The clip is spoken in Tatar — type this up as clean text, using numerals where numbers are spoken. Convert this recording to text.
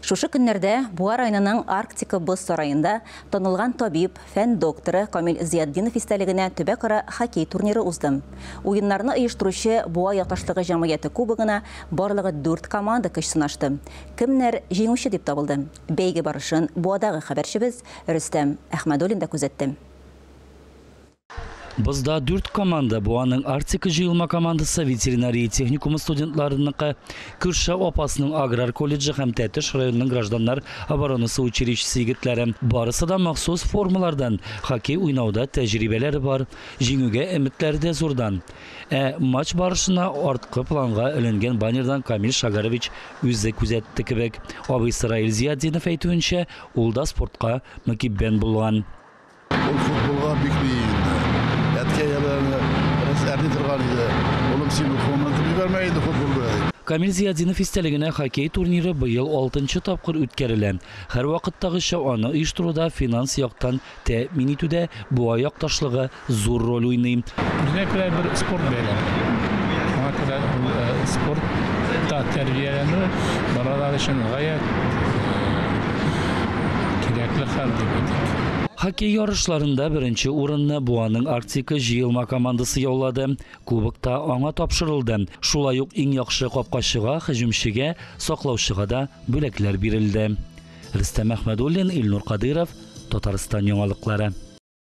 Шушы көннәрдә Буа районының Арктика боз сараенда танылган табиб, фән докторы Камил Зыятдинов истәлегенә төбәкара хоккей турниры узды. Уеннарны оештыручы Буа якташлыгы җәмгыяте кубогына барлыгы дүрт команда көч сынашты. Кемнәр җиңүче дип табылды? Бәйге барышын Буадагы хәбәрчебез Рөстәм Әхмәдуллин да күзәтте. Бозда дүрт команда, Буаның Арктика җыелма командасы, ветеринария техникумы студентларыныкы, күрше Апасның аграр колледжы һәм Тәтеш районының гражданнар оборонасы училищесы егетләре. Барысы да махсус формалардан, хоккей уйнауда тәҗрибәләре бар, җиңүгә өметләре дә зурдан. Ә матч барышына арткы планга эленгән баннердан Камил Шагарович үзе күзәтте кебек. Абыйсы Раил Зиятдинов әйтүенчә, ул да спортка мөкиббән булган. Ул футболга бик ни инде. Әткәй әле аны бераз әрни торган иде. Улым, син укуыңнан тып җибәрмә инде футбол белән дип. Камил Зиятдинов истәлегенә хоккей турниры быел алтынчы тапкыр үткәрелә. Һәрвакыттагыча аны оештыруда финанс яктан тәэмин итүдә Буа якташлыгы зур роль уйный. Үзенә күрә бер спорт бәйрәме. Шуңа күрә ул спортта тәрбияләнү балалар өчен гаять кирәкле хәл дип әйтик. Хоккей ярышларында беренче урынны Буаның Арктика җыелма командасы яулады. Кубок та аңа тапшырылды. Шулай ук иң яхшы капкачыга, һөҗүмчегә, саклаучыга да бүләкләр бирелде. Рөстәм Әхмәдуллин, Илнур Кадыйров, Татарстан яңалыклары.